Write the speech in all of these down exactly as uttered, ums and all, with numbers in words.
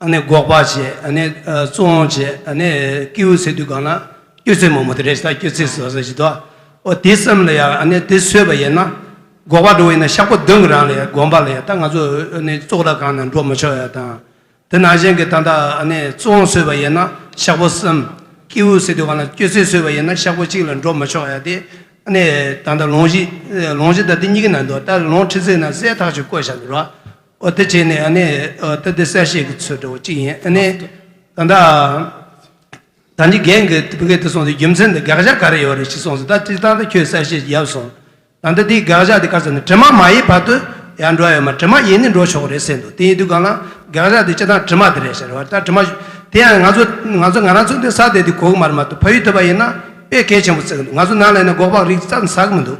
ཨ་ནི་སྒོག་པ་བྱས། ཨ་ནི་ཨ་བཙོང་བྱས། ཨ་ནི་ཀེའུ་ཟེར་དུས་གང་ལ་སྐྱུར་རྩི་མོག་མོག་དེ་རེད་ཤག་སྐྱུར་རྩི་བཟོ་བཟོ་ཞིག་འདུག་འོ་དེ་གསུམ་ལ་ཡང་ཨ་ནི་དེ་ཟོས་པ་ཡིན་ན། སྒོག་པ་འགྲོ་བ་ཡིན་ན་ཤག་པོ་བདུན་གྱི་རིང་ལ་ཡང་དགོན་པ་ལ་ཡང་ད་ང་ཚོ་ཨ་ནི་བཙོག་ར་གང་ན་འགྲོ་མི་ཆོག་ཡ་དང་། དེ་ནང་བཞིན་གྱི་ད་ལྟ་ཨ་ནི་བཙོང་ཟོས་པ་ཡིན་ན་ཤག་པོ་གསུམ། ཀེའུ་ཟེར་དུས་གང་ལ་སྐྱུར་རྩི་ཟོས་པ་ཡིན་ན་ཤག་པོ་གཅིག་ལ་འགྲོ་མི་ཆོག་ཡ་དེ། ཨ་ནི་ད་ལྟ་ལུང་གཞི། ལུང་གཞི་ད་དེ་གཉིས་ཀྱི་ནང་དུ་ད་ལུང་ཁྲིད་ཚིག་ན་གསལ་ཐག་ཆོད་བཀོད་བཞག་འདུག་ར། འོ་དེ་བྱས་ནས་ཨ་ནི་ཨ་ད་དེ་གསལ་བཤད་ཀྱི་ཚུལ་འདྲ་བོ་གཅིག་ཡིན། ཨ་ནི་ད་ལྟ་ད་ནི་རྒན་གྱིས་དེ་ག་དེ་གསུངས་ཏེ། རྒྱུ་མཚན་དེ་དགག་བྱ་ག་རེ་ཡོད་རེད་ཅེས་གསུངས་སོང་། ད་དེ་ད་ལྟ་ཁྱོད་གསལ་བཤད་ཡབ་སོང་། ད་ལྟ་དེའི་དགག་བྱ་དེ་ག་ཟེར་ན། དྲི་མ་མ་ཡིན་བར་དུ་ཡར་འགྲོ་ཡ་ཡོད་མ། དྲི་མ་ཡིན་ནི་འགྲོ་ཆོག་རེད་ཟེར་འདུག་དེ་ཡིན་དུས་གང་ལ་དགག་བྱ་དེ་སྤྱིར་བཏང་དྲི་མ་དེ་རེད་ཟེར་བ། ད་དྲི་མ་དེ་ཡང་ང་ཚོ་ང་ཚོ་ང་རང་ཚོ་འདི་ས་དེ་དེ་གོ་གི་མ་རེད་མ་གཏོགས། ཕ་ཡུལ་ཐུབ་པ་ཡིན་ན་དཔེ་གལ་ཆེན་པོ་བརྩི་གི་འདུག་ང་ཚོ་ནང་ལ་ཡིན་ན་སྒོག་པ་རིགས་རྩ་ནས་ཟ་གི་མི་འདུག་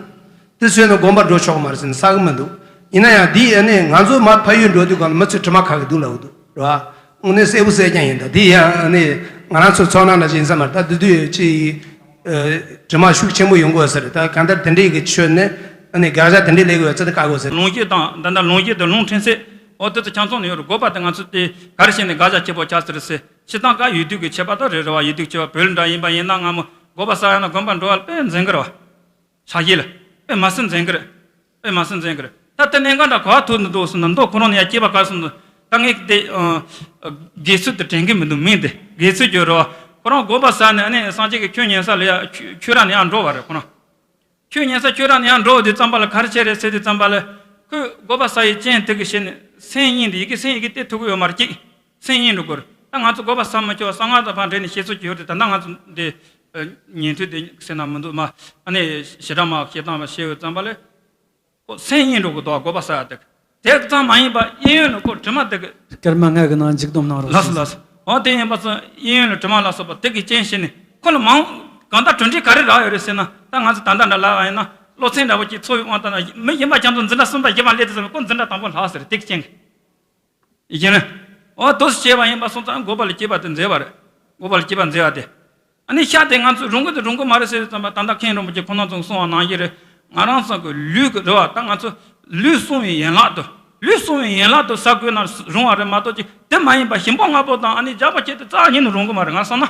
དེ་ཟོས་ན་དགོན་པ་འགྲོ་ཆོག་གི་མ་རེད་ཟེར་ནས་ཟ་གི་མི་འདུག་ཡིན་ན་ཡང་འདི་ཨ་ནི་ང་ཚོ་མར་ཕ་ཡུལ་འགྲོ་དུས་གང་ལ་མི་ཚོས་དྲི་མ་ཁ་གི་སྡུག་ལབ་གི་འདུག་རེད་བ། དངོས་གནས་གསལ་པོ་གསལ་རྐྱང་ཡིན། ད་འདི་ཡང་ཨ་ནི་ང་རང་ཚོ་ཚོར་སྣང་ལ་ཡིན་ས་མ་རེད། ད་དེ་དུས་ཅི་ཨ་དྲི་མ་ཤུགས་ཆེན་པོ་ཡོང་གི་ཡོད་ས་རེད། ད་གང་ལྟར་དེ་འདྲའི་གི་ཆོས་ནི་ཨ་ནི་དགག་བྱ་དེ་འདྲའི་སླེབས་ཡོད་ཚེ་ད་བཀག་དགོས་ཟེར། ལུང་གཞི་དང་ད་ལྟ་ལུང་གཞི་དང་ལུང་ཕྲན་ཚེགས་འོ་དེ་ཚོ་ཆ་ཚང་ནས་ཡོད་རེད། སྒོག་པ་དེ་ང་ཚོ་དེ་ག་རེ་བྱས་ནས་དགག་བྱ་བྱེད་དགོས་ཆགས་ཟེར་ཟེར། སྤྱིར་བཏང་ཀ་ཡོད་དུས་ཀྱི་ཁྱད་པར་དང་རེད། རེད་བ། ཡོད་དུས་ཁྱད་པར་བོད་འདྲ་ཡིན་པ་ཡིན་ན་སྔ་མོ་སྒོག་པ་ཟ་ཡ་ན་དགོན་པ་འགྲོ་བ་དཔེ་འཛེམ་གི་རེད་བ། ཕྱག་བཞེས་ལ་དཔེ་མ་སྲིད་འཛེམ་གི་རེད། དཔེ་མ་སྲིད་འཛེམ་གི་རེད། ད་དེ་གནད་འགག་འདྲ་ག་བ་ཐུག་འདུག་ཟེར་ན། མདོ་ཁོ་རང་ནས་ཡ་སྐྱེས་པ་ག་སོང་འདུག་ད་ངས་དེ་ཨ་དགེ་ཚུལ་དེ་དྲན་གི་མི་འདུག་མིང་དེ་དགེ་ཚུལ་གྱི་རེད་བ། ཁོ་རང་སྒོག་པ་ཟ་ནས་ཨ་ནི་སངས་རྒྱས་ཀྱི་ཆོས་ཉན་ས་ལ་ཡ་ཆོས་ཆོས་ར་ནས་ཡང་འགྲོ་བ་རེད་ཁོ་རང་། ཆོས་ཉན་ས་ཆོས་ར་ནས་ཡང་འགྲོ་བ་དུས་ཙམ་པ་ལ་ག་རེ་བྱས་རེད་ཟེར་དུས་ཙམ་པ་ལ། ཁོས་སྒོག་པ་ཟ་ཡི་རྐྱེན་དེ་གི་ཞེ་ནས་སེམས་གཡེང་དེ། ཡི་གེ་སེམས་ཡི་གེ་དེ་ཐུག་གི་ཡོད་མ་རེད་ཅིག་སེམས་གཡེང་འགྲོ་དགོས་རེད། ད་ང་ཚོ་སྒོག་པ་ཟ་མི་ཆོག་གསང་སྔགས་དང་ཕར་འབྲེལ་ནས་བཤད་སྲོལ་ཅིག་ཡོད་རེད། ད་ལྟ་ང་ཚོ་འདི་ཉན་ཐོས་དེ་ཟེར་ན་མི་འདུག་མ། ཨ་ནི་ཞེ་དྲག་མ་བཤད་སྟངས་པ་བཤད་ཡོད་ཙམ་པ་ལས། ཁོ་སེམས་གཡེང་འགྲོ་གི་འདུག་སྒོག་པ་ཟ་ཡ་དེ། དེ་ཙམ་མ་ཡིན་པ་གཡས་གཡོན་ལ་ཁོ་དྲི་མ་དེ་གི། སྐར་མ་ལྔ་གི་ནང་འཇིག་སྡོམ་གནང་རོགས། ལགས་སོ་ལགས་སོ། འོ་དེ་ཡིན་པ་ཚོ་གཡས་གཡོན་ལ་དྲི་མ་ལ་སོགས་པ་དེ་གི་རྐྱེན་བྱས་ནས་ཁོ་ལ་མང་གང་ལྟར་གྲུབ་འབྲས་ག་རེ་རག་ཡོད་རེད་ཟེར་ན། ད་ང་ཚོ་ད་ལྟ་འདྲ་ལབ་པ་ཡིན་ན་སློབ་ཚན་འདྲ་བོ་ཅིག་ཚོགས་པའི་དབང་ཐོག་ན་མི་གཞན་པ་ཁྱེད་ཚོ་འཛིན་གྲྭ་གསུམ་པ་བཞི་པ་སླེབས་དུས་ཙམ་པ་ཁོ་འཛིན་གྲྭ་དང་པོ་ལྷག་ཟེར་དེ་གི་རྐྱེན་གྱིས། ཡིན་ནི། འོ་དོ་སུ་བྱས་པ་ཡིན་པ་སོང་ཙང་སྒོག་པ་ལ་སྐྱེས་པ་དེ་མཛེས་པ་རེད། སྒོག་པ་ལ་སྐྱེས་པ་མཛེས་པ་དེ། ཨ་ནི་ཤ་དེ་ང་ཚོས་རུང་གི་དེ་རུང་གི་མ་རེད་ཟེར་དུས་ཙམ་པ་ད་ལྟ་མཁན་རིན་པོ་ཆེ་ཁོང་རྣམ་ཚོས་གསུངས་པ་ནང་བཞིན་རེད། ང་རང་ཚོ་གི་ལུས་ཀྱི་རེད་བ། ད་ང་ཚོ་ལུས་བསྲུང་བའི་ཡན་ལག་ཏུ། ལུས་བསྲུང་བའི་ཡན་ལག་ཏུ་ཟ་དགོས་ན་རུང་བ་རེད་མ་གཏོགས་ཅིག་དེ་མ་ཡིན་པ་ཞིམ་པོ་མངར་པོ་དང་ཨ་ནི་རྒྱགས་པ་བྱས་ཏེ་རྩ་བ་ཉིད་ནས་རུང་གི་མ་རེད་ང་བསམ་ན།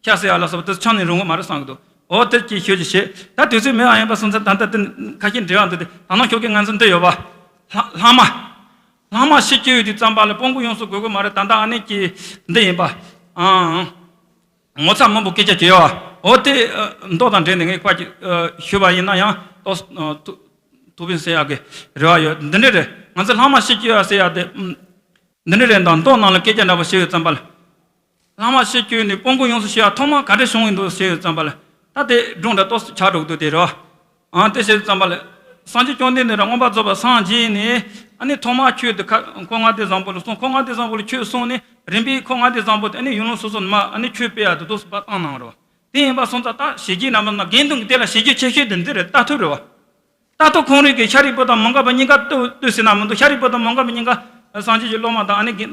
ཤ་ཟ་ཡ་ལ་སོགས་པ་དེ་ཚོ་ཆང་ནས་རུང་གི་མ་རེད་བསམ་གི་འདུག་འོ་དེ་ཅིག་ཤོད་ཅིག་བྱེད། ད་དུས་ཚོད་མེད་པ་ཡིན་པ་སོང་ཙང་ད་ལྟ་དེ་ཁ་ཤས་འབྲེལ་བ་འདུག་སྟེ། ད་ནང་ཞོགས་ཀས་ང་ཚོ་འདི་ཡོད་པ། ལྷག་ལྷག་མ། ལྷག་མ་ཤི་སྐྱེ་ཡོད་དུས་ཙམ་པ་ལ་སྤོང་བོ་ཡོངས་སུ་གོ་དགོས་མ་རེད། ད་ལྟ་ཨ་ནེ་ཀྱི་འདི་ཡིན་པ། ཨང་། ངོ་ཚ་མང་པོ་སྐད་ཆ་བྱེད་ཡོད་པ། འོ་དེ་མདོ་དང་འབྲེལ་ནས་ངས་ཁ་ཅིག་ཞུས་པ་ཡིན་ན་ཡང་ཏོག་ཐུགས་ཐུགས་ཕན་གསོས་ཡག་གི་རེ་བ་ཡོད། འདི་འདྲ་རེད། ང་ཚོ་ལྷག་མ་ཤི་སྐྱེ་ཡ་ཟེར་ཡ་དེ། འདི་འདྲ་རེད། ད་མདོ་ནང་ལ་སྐད་ཆ་འདྲ་པོ་བཤད་ཡོད་ཙམ་པ་ལ། ལྷག་མ་ཤི་སྐྱེ་ནས་སྤོང་བོ་ཡོངས་སུ་ཤི་བ་ཐོག་མ་ག་འདྲ་བྱུང་ཡིན་འདུག་བཤད་ཡོད་ཙམ་པ་ལ། ད་དེ་སྒྲུང་འདྲ་ཏོག་ཙམ་ཆགས་འགྲོ་གི་འདུག་དེ་རེད་བ། ཨང་། དེ་བཤད་ཙམ་པ་ལ། སངས་རྒྱས་བཅོམ་ལྡན་འདས་རང་མངོན་པར་རྫོགས་པར་སངས་རྒྱས་ནས། ཨ་ནི་ཐོག་མར་ཆོས་དེ་ཁ་འཁོར་ལྔ་སྡེ་བཟང་པོ་ལ་གསུངས། འཁོར་ལྔ་སྡེ་བཟང་པོ་ལ་ཆོས་གསུངས་ནས་རིམ་པས་འཁོར་ལྔ་སྡེ་བཟང་པོ་དེ་ཨ་ནི་ཡུལ་ལུང་སོ་སོ་ནས་མར་ཨ་ནི་ཆོས་སྤེལ་ཡ་དེ་འདུག་སེ་ཕར་བཏང་གནང་རེད་བ། དེ་ཡིན་པ་སོང་ཙང་ད་ཞི་རྒྱས་རྣམ་པ་ན་དགེ་འདུན་གྱི་སྡེ་ལ་ཞི་རྒྱས་ཆེ་ཤོས་དེ་འདི་རེད། ལྟ་ཐུབ་རེད་བ། ལྟ་ཐུབ་ཁོང་རང་གིས་ཤཱ་རིའི་བུ་དང་མོའུ་འགལ་བ་གཉིས་ཀ་ལྟོས་ལྟོས་ཟེར་ན་མི་འདུག་ཤཱ་རིའི་བུ་དང་མོའུ་འགལ་བ་གཉིས་ཀ་སངས་རྒྱས་ཀྱི་སློབ་མ་དང་ཨ་ནི་དགེ་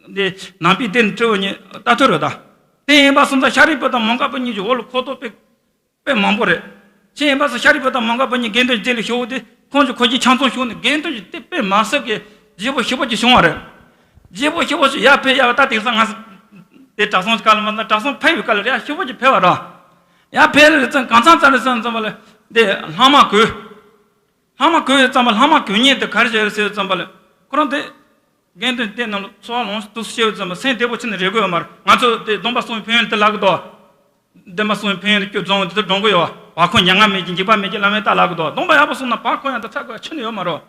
འདུན་ནང་པའི་སྡེ་ནས་སྤྲུལ་བ་གཉིས་ལྟ་ཐུབ་རེད་ད། དེ་ཡིན་པ་སོང་ཙང་ཤཱ་རིའི་བུ་དང་མོའུ་འགལ་བ་གཉིས་ཀྱི་འོག་ལ་ཁོག་སྟོབས་དཔེ་དཔེ་མང་པོ་རེད། ཅི་ཡིན་པ་སོང་ཤཱ་རིའི་བུ་དང་མོའུ་འགལ་བ་གཉིས་དགེ་འདུན་སྡེ་ལ་ཞུགས་དུས་ཁོང་ཚོ་ཁོ་ཚོའི་ཆ་ཚང་ཞུགས་ནས་དགེ་འདུན་གྱི་སྡེ་དཔེ་མ་སྲིད་ཀྱི་རྒྱས་པོ་ཞེ་པོ་ཅིག་བྱུང་བ་རེད། རྒྱས་པོ་ཞེ་པོ་ཅིག་ཡར་འཕེལ་ཡར་བ། ད་དེང་སང་ང་ཚོ་དེ་གྲྭ་ཚང་གི་སྐབས་ལ་མ་ཟད་གྲྭ་ཚང་འཕེལ་བའི་སྐབས་ལ་རེད། ཡ་ཞེ་པོ་ཅིག་འཕེལ་བ་རེད། ཡར་འཕེལ་རེད་ཙང་གང་ཚང་ཙམ་རེད་ཙང་ཙམ་པ་ལ་དེ་ལྷག་མ་དགོས། ལྷག་མ་དགོས་ཡོད་ཙམ་པ་ལྷག་མ་དགོས་ཉེན་དེ་ག་རེ་བྱས་རེད་ཟེར་ཙམ་པ་ལ། ཁོ་རང་དེ་དགེ་འདུན་སྡེ་ནང་ལ་འཚོ་བ་ལོངས་སུ་སྤྱོད་ཡོད་ཙམ་པ་སེམས་བདེ་པོ་བྱས་ནས་རེད་དགོས་ཡོད་མ་རེད། ང་ཚོ་དེ་སྡོམ་པ་སྲུང་བའི་ཕན་ཡོན་དེ་ལབ་གི་འདུག་སྡོམ་པ་སྲུང་བའི་ཕན་ཡོན་དེ་སྐྱོ་བཟང་བོ་དེ་ཚོ་སྒྲོན་གི་ཡོད་པ། བག་ཁོ་མྱ་ངམ་མེད་ཅིང་འཇིགས་པ་མེད་ཅིང་བླ་མའི་རྟགས་ལབ་གི་འདུག་སྡོམ་པ་ཡག་པོ་སྲུང་ན་བག་ཁོ་ཡང་དེ་ཚ་དགོས་ཁྱོན་ནས་ཡོད་མ་རེད།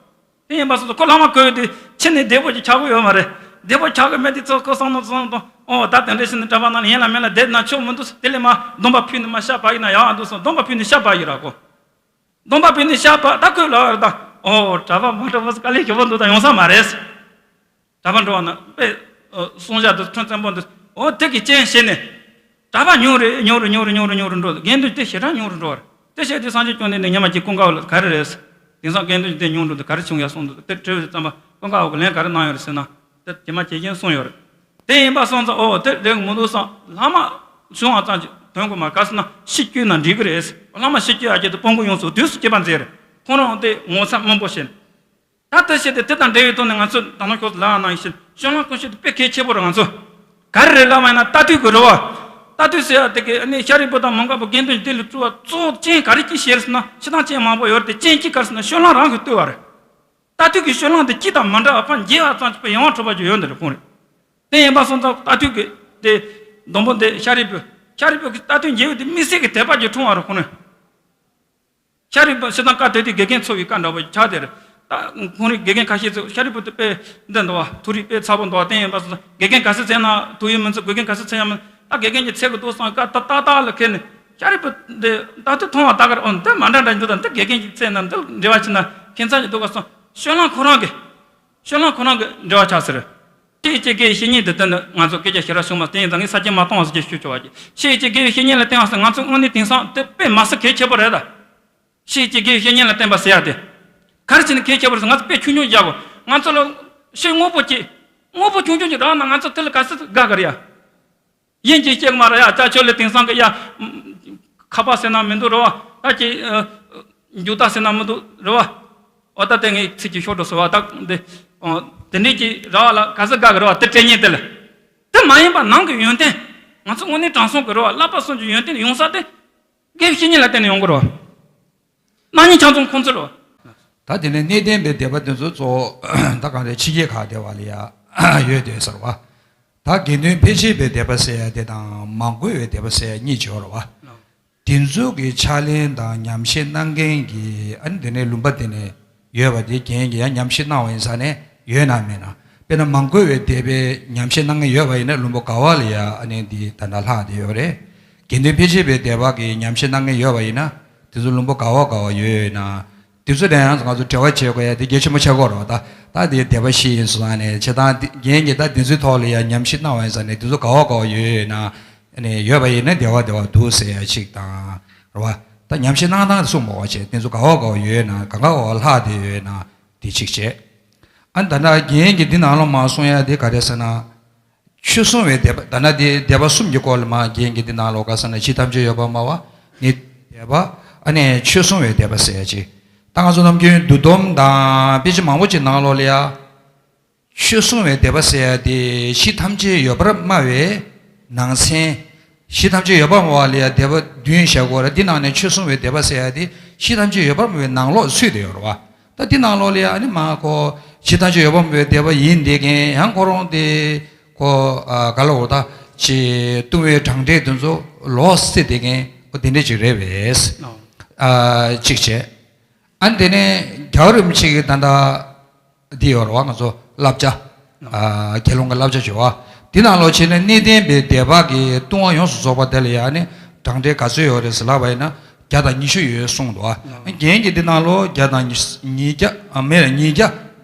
དེ་ཡིན་པ་སོང་ཙང་ཁོ་ལྷག་མ་དགོས་ཡོད་དེ་ཕྱི་ནས་བདེ་པོ་ཅིག་ཆགས་ཀྱི་ཡོད་མ་རེད། བདེ་པོ་ཆགས་ཀྱི་མེད་དེ་ཚོ་ཁོ་བསམ་བློ་བསམ་བློ་གཏོང་། ཨོ་ད་དེ་འདྲ་བྱས་ནས་གྲྭ་པ་ནང་ལ་ཡིན་ལ་མིན་ལ་བསྡད་ན་ཆོག་མི་འདུག་དེ་ལས་མ་སྡོམ་པ་ཕུལ་ནས་མར་ཤ་བག་ཡིན་ན་ཡག་འདུག་བསམ་སྡོམ་པ་ཕུལ་ནས་ཤ་བག་ཡོད་ར་ཁོ། སྡོམ་པ་ཕུལ་ནས་ཤ་བག་ད་ཁོས་ལབ་ཡོད་རེད་ད། ཨོ་གྲྭ་པ་མ་གྲྭ་པ་དཀའ་ལས་ཞེ་པོ་འདུག་ད་ཡོང་ས་མ་རེད། གྲྭ་པ་འགྲོ་བ་ན་དཔེ་ཨོ་བསྲུང་བྱ་འདུག་ཁྲིམས་བཙན་པོ་འདུག་ཨོ་དེ་གི་རྐྱེན་བྱས་ནས་གྲྭ་པ་ཉུང་རུ་ཉུང་རུ་ཉུང་རུ་ཉུང་རུ་ཉུང་རུ་འགྲོ། དགེ་འདུན་དེ་ཞེ་དྲག་ཉུང་རུ་འགྲོ་བ་རེད། དེ་བྱས་དུས་སངས་རྒྱས་བཅོམ་ལྡན་འདས་སྔོན་མ་གྱི་ཀུན་དགའ་བོ་ལ་ག་རེ་རེད། དེང་སང་དགེ་འདུན་དེ་ཉུང་འགྲོ་འདུག་ག་རེ་བྱུང་ཡ་གསུངས་འདུག་དེ་དྲི་བའི་ཙམ་པ་ཀུན་དགའ་བོ་གི་ལན་ག་རེ་གནང་ཡོད་རེད་ཟེར་ན། དེ་དེ་མ་བྱེད་ཀྱིན་གསུངས་ཡོད་རེད། དེ་ཡིན་པ་སོང་ཙང་ཨོ་དེ་རེད་མི་འདུག་བསམ། ལྷག་མ་བྱུང་བ་ཙམ་གྱིས་དོན་དགོས་མ། ག་ཟེར་ན་ཤི་སྐྱོ་ན་འགྲིག་གི་རེད། ལྷག་མ་ཤི་སྐྱོ་ཡ་ཆེད་དུ་སྤོང་བོ་ཡོངས་སུ་དུས་སུ་སྐྱེ་བ་མཛད་རེད། ཁོང་རང་དེ་ངོ་ཚ་སྨོན་པོ་བྱས། ད་དེ་བྱས་ཏེ་དེ་དང་འབྲེལ་བའི་ཐོག་ནས་ང་ཚོས་ད་ནང་ཁྱོད་ལ་ནང་བཞིན་ སྤྱོད་ལམ་ཀུན་སྤྱོད་དེ་དཔེ་གལ་ཆེ་པོ་རེད་ང་ཚོ། ག་རེ་རེད་ལབ་པ་ཡིན་ན་ལྟ་དུས་ཀྱི་རེད་བ། ལྟ་དུས་ཟེར་ཡ་དེ་གི་ཨ་ནི་ཤཱ་རིའི་བུ་དང་མོའུ་འགལ་བུ་དགེ་འདུན་དེ་ལ་བཙུགས་པ་གཙོ་བོ་རྐྱེན་ག་རེ་གཅིག་བཤད་ཟེར་ན་ཕྱི་ཐང་རྐྱེན་མང་པོ་ཡོད་རེད་དེ་རྐྱེན་གཅིག་ག་རེ་ཟེར་ན་སྤྱོད་ལམ་རང་གིས་བཏུལ་བ་རེད། ལྟ་དུས་ཀྱི་སྤྱོད་ལམ་དེ་གཅིག་དང་མ་འདྲ་བ་ཕར་འགྱེལ་བ་ཙམ་གྱིས་པའི་ཡོང་བ་འཕྲོད་པ་ཅིག་ཡོད་འདི་རེད་ཁོང་རེད། དེ་ཡིན་པ་སོང་ཙང་ལྟ་དུས་ཀྱི་དེ་སྡོང་པོ་འདི་ཤཱ་རིའི་བུ། ཤཱ་རིའི་བུ་གི་ལྟ་དུས་འགྱེལ་བ་དེ་དམིགས་བསལ་གྱི་དད་པ་ཅིག་འཁྲུངས་པ་རེད་ཁོང་རེད། ཤཱ་རིའི་བུ་ཕྱི་ཐང་བཀའ་སྡོད་དེ་དགེ་རྒན་འཚོལ་བའི་བཀའ་འདྲ་བོ་ཆགས་དེ་རེད། ད་ཁོང་རིགས་དགེ་རྒན་ཁ་ཤས་ཚོས་ཤཱ་རིའི་བུ་དེ་དཔེ་འདི་འདུག་བ། ཐུགས་རིག་དཔེ་ཚ་པོ་འདུག་བ། དེ་ཡིན་པ་སོང་ཙང་དགེ་རྒན་ག་ཚོད་བཙལ་ན་ཐུགས་ཡོད་མི་འཚོལ། དགེ་རྒན་ག་ཚོད་བཙལ་ཡང་མི་ད་དགེ་རྒན་གྱིས་འཚོལ་གི་འདུག་བསམ་བཀའ་ཏག་ཏག་ཏག་ལ་ཁེལ་ནས་ཤཱ་རིའི་བུ་འདི་ད་དུང་མཐོང་བ་ད་གར་འོ་འདི་མ་འདྲ་འདྲ་འདུག་ད་འདི་དགེ་རྒན་གྱིས་བཙལ་ན་འདི་འབྲེལ་བ་ཕྱིན་ན་ཁྱད་མཚར་ཅིག་འདུག་ག་སོང་སྤྱོད་ལམ་ཁོ་རང་གི་སྤྱོད་ལམ་ཁོ་རང་གི་འབྲེལ་བ་ཆགས་ཟེར། ཤེས་བྱའི་དགེ་བའི་བཤེས་གཉེན་དེ་དོན་དུ་ང་ཚོ་སྐད་ཆ་ཞེ་དྲག་གསུངས་མ་དེ་ཡིན་ཙང་ངས་ས་སྐྱ་མ་གཏོང་བ་ཟེར་གྱི་ཞུ་ཆོག་པ་ཅིག་ཤེས་བྱའི་དགེ་བའི་བཤེས་གཉེན་ལ་བསྟེན་བ་ཟེར་ང་ཚོ་དངོས་གནས་དེང་སང་དེ་དཔེ་མ་སྲིད་གལ་ཆེ་པོ་རེད་ད། ཤེས་བྱའི་དགེ་བའི་བཤེས་གཉེན་ལ་བསྟེན་པ་ཟེར་ཡ་དེ། ག་རེ་བྱས་ནས་གལ་ཆེ་པོ་རེད་ཟེར་ང་ཚོ་དཔེ་ཆུང་ཆུང་བཞག་གོ། ང་ཚོ་ལ་ཤེས་དངོས་པོ་ཅིག་དངོས་པོ་ཆུང་ཆུང་ཅིག་རག་ན་ང་ཚོ་དེ་ལ་ག་ཚོད་དགའ་གི་རེད་ཡ། དབྱིན་ཇི་སྐྱེག་མ་ར་ཡ་ཅ་ཆོ་ལེ་དེང་སང་གི་ཡ། ཁ་པར་ཟེར་ན་མི་འདུག་རེད་བ། ད་ཅི། མཇུག་རྟགས་ཟེར་ན་མི་འདུག་རེད་བ། འོ་ད་དེ་ངས་ཚིག་ཅིག་ཤོར་འགྲོ་སོང་བ་ད་འདི། དེ་འདྲས་ཀྱི་ར་བ་ལ་ག་ས་ག་གི་རེད་བ་དེ་སྤྲད་ཉེན་དེ་ལ། དེ་མ་ཡིན་པ་ནང་གི་ཡོན་ཏན། ང་ཚོ་དངོས་གནས་དྲང་སྲོང་གི་རེད་བ་བསླབ་པ་གསུམ་གྱི་ཡོན་ཏན་ཡོང་ས་དེ། དགེ་བའི་བཤེས་གཉེན་ལ་བརྟེན་ནས་ཡོང་གི་རེད་བ། སྣང་བརྙན་ཆ་ཚང་ཁོང་ཚོ་རེད་བ། ད་དེ་ནས་གནས་བརྟན་པའི་སྡེ་པ་དེ་ཚོ་གཙོ་བོ་ད་གང་རེད་ཕྱི་རྒྱལ་ཁག་སྡེ་བ་ལ་ཡ་ཡོད་དེ་ཟེར་བ། ད་དགེ་འདུན་ཕལ་ཆེར་པའི་སྡེ་པ་ཟེར་ཡ་དེ་དང་མང་དགོས་པའི་སྡེ་པ་ཟེར་ཡ་གཉིས་བྱེད་རོ་བ། དེ་ཚོ་གི་ཕྱག་ལེན་དང་ཉམས་བཞེས་གནང་མཁན་གྱི་ཨ་ནི་དེ་ནས་ལུང་པ་དེ་ནས་ཡོད་པ་དེ་རྒན་གྱི་ཡང་ཉམས་བཞེས་གནང་བ་ཡིན་ས་ནས་ཡོད་ན་མེད་ན། དཔེར་ན་མང་དགོས་པའི་སྡེ་པའི་ཉམས་བཞེས་གནང་མཁན་ཡོད་པ་ཡིན་ན་ལུང་པ་ག་བ་ལ་ཡ་ཨ་ནི་འདི་ད་ལྟ་ལྷག་བསྡད་ཡོད་རེད། དགེ་འདུན་ཕལ་ཆེར་པའི་སྡེ་པ་གི་ཉམས་བཞེས་གནང་མཁན་ཡོད་པ་ཡིན་ན་དེ་ཚོ་ལུང་པ་ག་བ་ག་བ་ཡོད་ཡོད་ན། དེ་ཚོ་དང་ཡང་ང་ཚོ་འབྲེལ་བ་བྱེད་དགོས་ཡ་དེ་གལ་ཆེན་པོ་ཆགས་ཀྱི་ཡོད་རེད་བ། ད་ད་དེ་སྡེ་པ་བཞི་ཡིན་སོང་ཨ་ནི་བྱེད་སྟངས་འདི་རྒན་གྱིས་ད་དེ་ཚོའི་ཐོག་ལ་ཡ་ཉམས་ཞིབ་གནང་བ་ཡིན་ས་ནས་དེ་ཚོ་ག་བ་ག་བ་ཡོད་ཡོད་ན་ཨ་ནི་ཡོད་པ་ཡིན་ན་སྡེ་པ་སྡེ་པ་འདུག་ཟེར་ཡ་ཅིག་དང་རེད་བ། ད་ཉམས་ཞིབ་གནང་སྟངས་དེ་གསུངས་མ་བ་བྱས་དེ་ཚོ་ག་བ་ག་བ་ཡོད་ཡོད་ན་གང་ག་ག་བ་ལྷག་བསྡད་ཡོད་ཡོད་ན་དེ་ཅིག་བྱས། ཨ་ནི་ད་ལྟ་རྒན་གྱིས་འདི་ནང་ལོགས་མར་གསུང་ཡ་དེ་ག་རེ་ཟེར་ན། ཆོས་སྲུང་བའི་སྡེ་པ་ད་ལྟ་དེ་སྡེ་པ་གསུམ་གྱི་སྐོར་ལ་མར་རྒན་གྱིས་འདི་ནང་ལོགས་ག་ས་ན་ཕྱི་ཐམས་ཅད་ཡོད་པར་སྨྲ་བ་ནི་སྡེ་པ་ཨ་ནི་ཆོས་སྲུང་བའི་སྡེ་པ་ཟེར་ཡ་ཅིག་ད་ང་ཚོ་ནམ་རྒྱུན་འདུལ་སྡོམ་དང་དཔེ་ཆ་མང་པོ་ཅིག་ནང་ལོགས་ལ་ཡ། ཆོས་སྲུང་བའི་སྡེ་པ་ཟེར་ཡ་དེ་ཕྱི་ཐམས་ཅད་ཡོད་པར་སྨྲ་བའི་ནང་ཚན། ཕྱི་ཐམས་ཅད་ཡོད་པར་སྨྲ་བ་ལ་ཡ་སྡེ་པ་བདུན་བཞག་གོ་ར་འདི་ནང་ནས་ཆོས་སྲུང་བའི་སྡེ་པ་ཟེར་ཡ་དེ་ཕྱི་ཐམས་ཅད་ཡོད་པར་སྨྲ་བའི་ནང་ལོགས་ཚུད་དེ་ཡོད་རེད་བ། ད་འདི་ནང་ལོགས་ལ་ཡ་ཨ་ནི་མ་ཁོ་ཕྱི་ཐམས་ཅད་ཡོད་པར་སྨྲ་བའི་སྡེ་པ་ཡིན་བསྡད་མཁན་ཡང་ཁོ་རང་དེ་ཁོ་ག་ལ་འོ་ད་ཅི་ལྟུང་བའི་གྲངས་འདྲེན་དེ་ཚོ་ལོག་སྲིད་བསྡད་མཁན་ཁོ་དེ་འདྲས་ཅིག་རེད་བས། ཨ་གཅིག་བྱས། ཨ་ནི་དེ་ནས་རྒྱལ་བ་རིན་པོ་ཆེ་གི་ད་ལྟ་འདི་ཡོད་རེད་བ་ང་ཚོ་བསླབ་བྱ། ཨ་དགེ་སློང་གི་བསླབ་བྱ་བྱེད་བ། འདི་ནང་ལོགས་བྱས་ནས་གནས་བརྟན་པའི་སྡེ་པ་གི་ལྟུང་བ་ཡོངས་སུ་རྫོགས་པ་དེ་ལ་ཡང་ནི་གྲངས་འདྲེན་ག་ཚོད་ཡོད་རེད་ཟེར་ལབ་པ་ཡིན་ན་བརྒྱ་དང་ཉི་ཤུ་ཡོད་གསུངས་འདུག་བ། རྒན་གྱིས་འདི་ནང་ལོགས་བརྒྱ་དང་ཉིས་བརྒྱ་ཨ་མེད་ལ་ཉིས་བརྒྱ་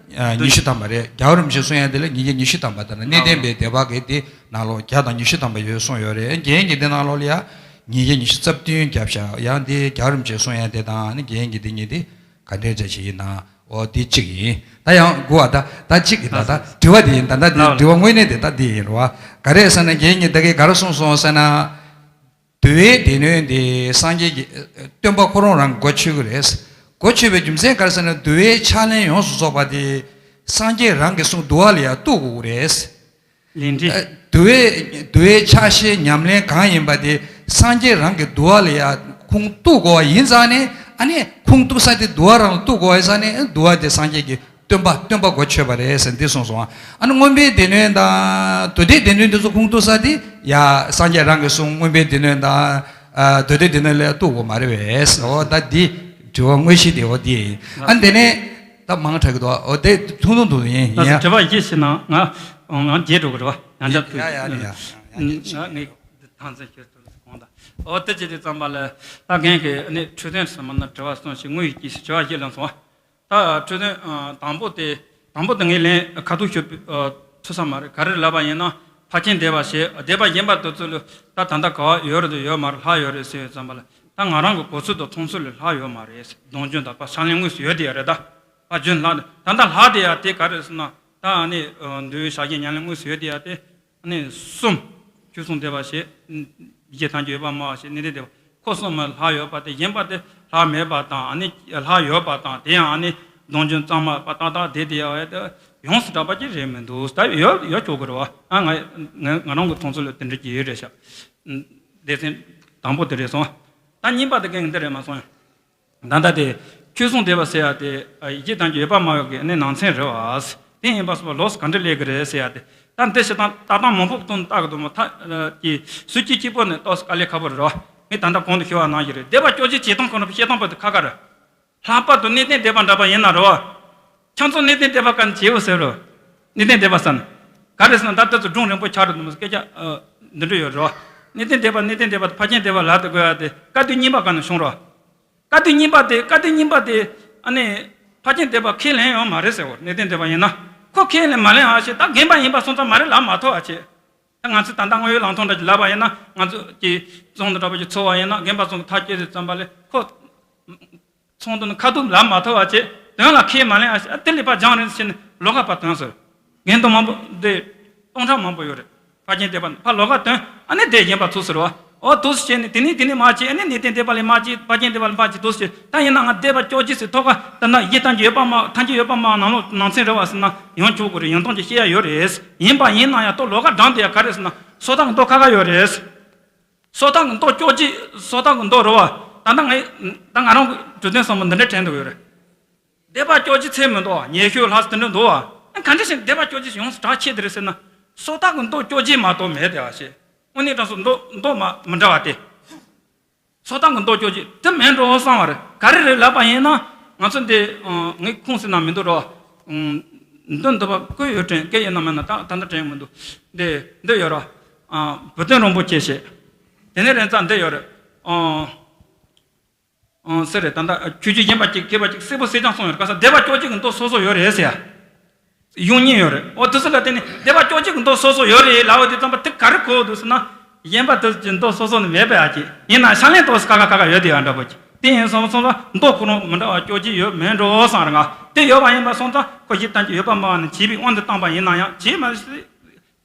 ཉི་ཤུ་ཐམ་པ་རེད། རྒྱལ་བ་རིན་པོ་ཆེས་གསུང་ཡ་དེ་ལ་ཉིས་བརྒྱ་ཉི་ཤུ་ཐམ་པ་དང་གནས་བརྟན་པའི་སྡེ་པ་གི་དེ་ནང་ལོགས་བརྒྱ་དང་ཉི་ཤུ་ཐམ་པ་ཡོད་གསུངས་ཡོད་རེད། རྒན་གྱིས་འདི་ནང་ལོགས་ལ་ཡ་ཉིས་བརྒྱ་ཉི་ཤུ་རྩ་བདུན་བརྒྱབ་བཞག་ཡང་འདི་རྒྱལ་བ་རིན་པོ་ཆེས་གསུང་ཡ་དེ་དང་ནི་རྒན་གྱིས་འདི་གཉིས་དེ་ག་འདྲའི་འདྲ་ཞིག་ཡིན་ན། འོ་དེ་གཅིག་ཡིན། ད་ཡང་དགུ་བ་ད་ད་གཅིག་ཡིན། ད་ད་དྲི་བ་དེ་ཡིན། ད་ད་དེ་དྲི་བ་དངོས་གནས་དེ་ད་དེ་ཡིན་རེད་བ། ག་རེ་ཟེར་ན་རྒན་གྱིས་ད་གིན་ག་རེ་གསུངས་སོང་ཟེར་ན། འདུལ་བའི་སྡེ་སྣོད་དེ་སངས་རྒྱས་ཀྱི་སྟོན་པ་ཁོ་རང་རང་གི་གོ་ཆོད་ཀྱི་རེད། གོ་ཆོད་པའི་རྒྱུ་མཚན་ག་རེ་ཟེར་ན་འདུལ་བའི་ཕྱག་ལེན་ཡོངས་སུ་རྫོགས་པ་དེ་སངས་རྒྱས་རང་གིས་གསུངས་འདུལ་བ་ལ་ཡང་གཏུག་དགོས་ཀྱི་རེད། ལས་འབྲས། ཨ་འདུལ་བའི་འདུལ་བའི་ཕྱག་བཞེས་ཉམས་ལེན་གང་ཡིན་པ་དེ་སངས་རྒྱས་རང་གི་འདུལ་བ་ལ་ཡ་ཁུངས་གཏུག་དགོས་པ་ཡིན་ཙང་ནས་ཨ་ནི་ཁུངས་གཏུག་ས་དེ་འདུལ་བ་རང་ལ་གཏུག་དགོས་པ་ཡིན་ཙང་ནས་འདུལ་བ་དེ་སངས་རྒྱས་ཀྱི་སྟོན་པ་སྟོན་པ་གོ་ཆོད་པ་རེད་ཟེར་འདི་གསུངས་སོང་། ཨ་ནི་མངོན་པའི་སྡེ་སྣོད་དང་མདོ་སྡེའི་སྡེ་སྣོད་འདི་ཚོ་ཁུངས་གཏུག་ས་དེ་ཡ་སངས་རྒྱས་རང་གིས་གསུངས་མངོན་པའི་སྡེ་སྣོད་དང་ཨ་མདོ་སྡེའི་སྡེ་སྣོད་ལ་ཡ་གཏུག་དགོས་མ་རེད་པས། འོ་ད་འདི་དྲི་བ་དངོས་གཞི་དེ་འོ་འདི་ཡིན། ཨ་ནི་དེ་ནས། ད་མང་དྲགས་ཀྱི་འདུག་འོ་དེ་ཐུང་ཐུང་ཐུང་ཡིན། ད་ཡིན་ཡ། དྲི་བ་བཞི་ཞིག་ནང་ང་ང་བརྗེད་འགྲོ་གི་རེད་བ། ཡང་བསྐྱར་ཡ་ཡ་ཡ་ཡ་ཡ་ཡ་ཡ་ང་ངས་འདི་ཐང་ཚན་ཁྱེར་ཐུབ་གོང་དང་། འོ་དེ་བྱས་དུས་ཙམ་པ་ལ་ད་རྒན་གྱིས་ནི་འཕྲོས་དོན་ཟེར་མ་ན་དྲི་བ་གསུམ་ཞིག་དངོས་ཡོད་ཀྱི་ཞིག་དྲི་བ་བཞི་ལངས་སོང་བ། ད་འཕྲོས་དོན་དང་པོ་དེ་དང་པོ་དེ་ངས་ལན་ཁ་ཐུག་ཤོད་ཐུབ་ས་མ་རེད། ག་རེ་ལབ་པ་ཡིན་ན་ཕར་ཕྱིན་སྡེ་པ་ཞེས་སྡེ་པ་གཞན་པ་དེ་ཚོ་ལ་ད་ད་ལྟ་ག་བ་ཡོད་རེད་དང་ཡོད་མ་རེད་ལྷག་ཡོད་རེད་ཟེར་ཡོད་ཙམ་པ་ལ། ད་ང་རང་གི་གོ་ཚོད་དང་མཐོང་ཚོད་ལས་ལྷག་ཡོད་མ་རེད། གདུང་རྒྱུན་དང་པ་ཕྱག་ལེན་དངོས་སུ་ཡོད་དེ་ཡ་རེད་ད། ཕ་རྒྱུན་ལྷག་ད་ལྟ་ལྷག་དེ་ཡ་དེ་ག་རེ་ཟེར་ན་ད་ཨ་ནི་འདུལ་བའི་ཕྱག་རྒྱའི་ཉམས་ལེན་དངོས་སུ་ཡོད་དེ་ཡ་དེ་ཨ་ནི་གསུམ། ཆོས་སྲུང་སྡེ་པ་ཞེས་ཡིད་ཀྱི་ཐམས་ཅད་ཡོད་པར་སྨྲ་བ་ཞེས་གནས་བརྟན་སྡེ་པ་ཁོ་གསུམ་མ་ལྷག་ཡོད་པ་དེ་གཞན་པ་དེ་ལྷག་མེད་པ་དང་ཨ་ནི་ལྷག་ཡོད་པ་དང་དེ་ཡང་ཨ་ནི་ གདུང་རྒྱུན་གཙང་མ་པ་ཏག་ཏག་བསྡད་དེ་ཡ་བས་དེ་ཡོངས་སུ་གྲགས་པ་ཅིག་རེད་མི་འདུག་ད་ཡོད་ཡོད་ཆོག་གི་རེད་བ། ཨ་ང་ང་ང་རང་གི་མཐོང་ཚུལ་ལ་དེ་འདྲ་ཅིག་ཡོད་རེད་ཤག་སྡེ་ཚན་དང་པོ་དེ་རེད་སོང་། ད་གཉིས་པ་དེ་གན་འདི་རེད་མ་སོང་ཡང་། ད་ལྟ་དེ་ཆོས་སྲུང་སྡེ་པ་ཟེར་ཡ་དེ་ཡིད་ཀྱི་དང་གི་ཡོད་པ་མ་ཡོད་ཀྱི་ནི་ནང་ཚན་རེད་བ། དེ་ཡིན་པ་སོང་བ་ལོགས་སུ་ག་འདྲ་ལས་ཀྱི་རེད་ཟེར་ཡ་དེ། ད་འདི་ཞིག་དང་ལྟ་སྟངས་མང་པོ་བཏོན་བཏགས་ཀྱི་འདུག་མ་ཐག་གི་སུ་གཅིག་གཅིག་པོ་ནི་ཏོག་ཙམ་དཀའ་ལས་ཁག་པོ་རེད་བ། ངས་ད་ལྟ་གོང་དུ་ཞུ་བ་ནང་བཞིན་རེད། སྡེ་པ་བཅོ་བརྒྱད་བྱེད་སྟངས་ཁོ་ན་བཤད་སྟངས་པོ་དེ་ཁག་ཁག་རེད། ལྷག་པར་དུ་གནས་བརྟན་སྡེ་པ་འདྲ་པ་ཡིན་ན་རོ། ཁྱོད་ཚོ་གནས་བརྟན་སྡེ་པ་ག་ནས་བྱེད་འོ་ཟེར་རོ། གནས་བརྟན་སྡེ་པ་ཟེར་ན། ག་རེ་ཟེར་ན་ད་ལྟ་ཚོ་སྒྲུང་རིང་པོ་ཆགས་འགྲོ་འདུག་མོ་སྐད་ཆ་ཨ། འདི་འདྲ་ཡོད་རོ། གནས་བརྟན་སྡེ་པ་གནས་བརྟན་སྡེ་པ་དང་ཕར་ཕྱིན་སྡེ་པ་ལབ་དེ་དགོས་ཡ་དེ་དཀའ་སྡུག་གཉིས་པ་ག་ནས་བྱུང་རོ། དཀའ་སྡུག་གཉིས་པ་དེ་དཀའ་སྡུག་གཉིས་པ་དེ་ཨ་ནི། ཕར་ཕྱིན་སྡེ་པ་ཁས་ལེན་ཡོད་མ་རེད་ཟེར་བ་གནས་བརྟན་སྡེ་པ་ཡིན་ན། ཁོ་ཁས་ལེན་མ་ལེན་ཨ་ཞེ་ད་རྒན་པ་ཡིན་པ་སོང་ཙང་མ་རེད་ལབ་མ་ཐུབ་ཨ་ཅེ། ད་ང་ཚོས་ད་ལྟ་དངོས་ཡོད་ལངས་ཐོག་འདྲ་ཅིག་ལབ་པ་ཡིན་ན་ང་ཚོ་གི་ཚོགས་འདུ་འདྲ་པོ་ཅིག་ཚོགས་པ་ཡིན་ན་རྒན་པ་ཚོ་གི་ཐག་བཅད་དུས་ཙམ་པ་ལས་ཁོ། ཚོགས་འདུ་ནི་ཁ་ཐུག་ལབ་མ་ཐུབ་པ་བྱས་དོན་ལ་ཁས་མ་ལེན་ཨ་ཞེ་ཨ་དེ་ལས་ཕར་སྦྱངས་རེད་ཟེར་ནས་ལོགས་ཀ་ཕར་དོན་ཟེར། རྒན་དུ་མང་པོ་འདི་སྟོང་ཕྲག་མང་པོ་ཡོད་རེད། ཕར་ཕྱིན་སྡེ་པ་ཕར་ལོགས་ཀ་དོན་ཨ་ནི་དེ་རྒན་པ་ཚུགས་ཟེར་བ། ཨོ་དུས་སུ་བྱས་ནས་དེ་ནས་དེ་ནས་མ་བྱས་ཨ་ནི་གནས་བརྟན་སྡེ་པ་ལས་མ་བྱས་ཕར་ཕྱིན་སྡེ་པ་ལས་མ་བྱས་དུས་སུ་བྱས་ད་ཡིན་ན་ང་སྡེ་པ་བཅོ་བརྒྱད་ཟེར་ཐོག་ཁ་ད་ན་ཡི་ཐང་གི་ཡོད་པ་མ་ཐང་གི་ཡོད་པ་མ་ནང་ལོགས་ནང་ཚན་རེད་བ་ཟེར་ན་ཡང་ཆོག་གི་རེད། ཡང་སྟོང་གི་བཤད་ཡ་ཡོད་རེད། ཡིན་པ་ཡིན་ན་ཡང་ལྟོ་ལོགས་ཀ་འགྲངས་དེ་ཡ་ག་རེད་ཟེར་ན་སོ་ཐང་གི་ལྟོ་ཁ་ཁ་ཡོད་རེད། སོ་ཐང་གི་མདོ་བཅོ་བརྒྱད་སོ་ཐང་གི་མདོ་རེད་བ། ད་ལྟ་ངས་ད་ང་རང་གི་འབྲུ་དོན་བསམ་བློ་འདི་འདྲ་དྲན་འདུག་ཡོད་རེད། སྡེ་པ་བཅོ་བརྒྱད་ཚད་མི་འདུག་བ། ཉེ་ཤོས་ལྷག་དེ་འདྲ་འདུག་བ། ག་འདྲ་ཞིག་སྡེ་པ་བཅོ་བརྒྱད་ཡོངས་སུ་གྲགས་ཆེ་དེ་རེད་ཟེར་ན། སོ་ཐང་གི་མདོ་བཅོ་བརྒྱད་མ་གཏོགས་མེད་དེ་བ་ཞེས། དངོས་གནས་དྲང་སྲོང་མདོ་མདོ་མ་མི་འདྲ་བ་སྟེ། སོ་ཐང་གི་མདོ་བཅོ་བརྒྱད་དེ་མིན་འགྲོ་བསམ་བ་རེད། ག་རེ་རེད་ལབ་པ་ཡིན་ན། ང་ཚོ་འདི་ངས་ཁུངས་ཟིན་ན་མི་འདུག་རོ། འདི་འདི་པ་བཀོད་ཡོད་དྲན་སྐད་ཡོད་ན་མེད་ན་ད་ད་ལྟ་དྲན་མི་འདུག་འདི་འདི་ཡོད་ར། བུ་སྟོན་རིན་པོ་ཆེ་ཞེས། དེ་ནས་རེན་ཙང་འདི་ཡོད་རེད། ཨང་། ཨང་ཟེར་རེད། ད་ལྟ་ཆོས་བརྒྱུད་གཞན་པ་གཅིག་མཁས་པ་གཅིག་གསལ་པོ་གསལ་རྐྱང་གསུངས་ཡོད་རེད། ག་ས་སྡེ་པ་བཅོ་གཅིག་གི་མདོ་སོ་སོ་ཡོད་རེད་ཟེར་ཡ། ཡོང་ཉེན་ཡོད་རེད། ཨོ་དེ་ཚོ་ལ་བརྟེན་ནས་སྡེ་པ་བཅོ་གཅིག་གི་མདོ་སོ་སོ་ཡོད་རེད་ལབ་པ་དེ་ཙམ་པ་དེ་ག་རེ་གོ་འདུག་ཟེར་ན། གཞན་པ་དེ་ཚོ་གི་མདོ་སོ་སོ་ནི་མེད་པའི་ཨ་ཅེ། ཡིན་ན་ཤ་ལན་ཏོག་ཙམ་ཁ་ཁ་ཁ་ཁ་ཡོད་དེ་ཡ་འདྲ་པོ་ཅིག་དེ་ཡིན་སོང་སོང་ལ་མདོ་ཁོ་རང་མི་འདྲ་བ་བཅོ་གཅིག་ཡོད་མེད་འགྲོ་བསམ་རེད་ང་། དེ་ཡོད་པ་ཡིན་པ་སོང་ཙང་ཁོ་ཞིག་བསྟན་གྱི་ཡོད་པ་མ་ནི་བྱས་པའི་དབང་དུ་བཏང་པ་ཡིན་ན་ཡང་བྱས་མ་སྲིད།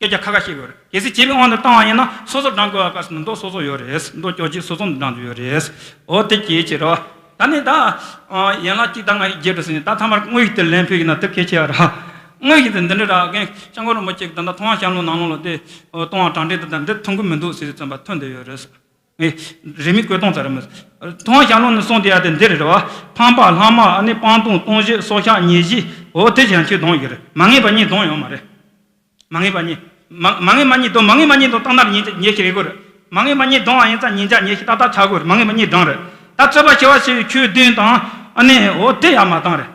སྐད་ཆ་ཁ་ཁ་བཤད་དགོས་རེད། གལ་སྲིད་བྱས་པའི་དབང་དུ་བཏང་བ་ཡིན་ན་སོ་སོར་བགྲང་དགོས་པ་སྐབས་སུ་མདོ་སོ་སོ་ཡོད་རེད། མདོ་བཅོ་བརྒྱད་སོ་སོ་ནས་བགྲང་རྒྱུ་ཡོད་རེད། འོ་དེ་གྱིས་བྱེད་རོགས། ད་ནི་ད། ཡན་ལག་གཅིག་ད་ང་ཡི་རྒྱས་འགྲོ་ཟིན་ད་ཐ་མར་དངོས་ཡིག་དེ་ལན་ཕུལ་ཡིན་ན་དེ་གལ་ཆེ་བ་ར། དངོས་ཡིག་དེ་འདི་འདྲ་ར་རྒན་སྐྱབས་མགོན་རིན་པོ་ཆེ་གི་ད་ལྟ་ཐུབ་དབང་ཞལ་ལུང་ནང་ལོགས་ལ་དེ། ལྟུང་བ་གྲངས་འདྲེན་དེ་དང་འདི་མཐུན་གི་མི་འདུག་ཟེར་ཙམ་པ་ཐོན་བསྡད་ཡོད་རེད། ངས་རིན་མེད་བཀོད་སྟངས་ཙམ་རེད་མོད། ཐུབ་དབང་ཞལ་ལུང་ནས་གསུངས་བསྡད་ཡ་དེ་འདི་རེད་ར་བ། ཕམ་པ་ལྷག་མ་ཨ་ནི་སྤང་ལྟུང་ལྟུང་བཤགས་སྲོག་ཆགས་ཉེས་བྱས་འོ་དེ་གཞན་ཆོས་སྡོམ་ཡོད་རེད། མ་ངེས་པ་གཉིས་སྡོམ་ཡོད་མ་རེད། མ་ངེས་པ་གཉིས། མ་མ་ངེས་པ་གཉིས་དང་མ་ངེས་པ་གཉིས་དང་བཏང་ན་ཉེས་ཉེས་ཤིག་རེད་གོ་རེད། མ་ངེས་པ་གཉིས་དང་བ་ཡིན་ཙང་ཉེས་བྱ་ཉེས་ཤིག་ཏག་ཏག་ཆགས་གོ་རེད། མ་ངེས་པ་གཉིས་དང་རེད། ད་རྩོད་པ་ཞི་བ་ཞི་བའི་ཆོས་བདུན་དང་ཨ་ནི་འོ་དེ་ཡང་མ་བཏང་རེད།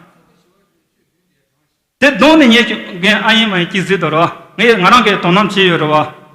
དེ་གདོང་ནས་ཉེས་ཤིག་རྒན་ཨ་ཡིན་མ་ཡིན་གྱིས་གཟིགས་དོ་རེད་བ། ངས་ང་རང་གིས་དོ་སྣང་བྱས་ཡོད་རེད་བ།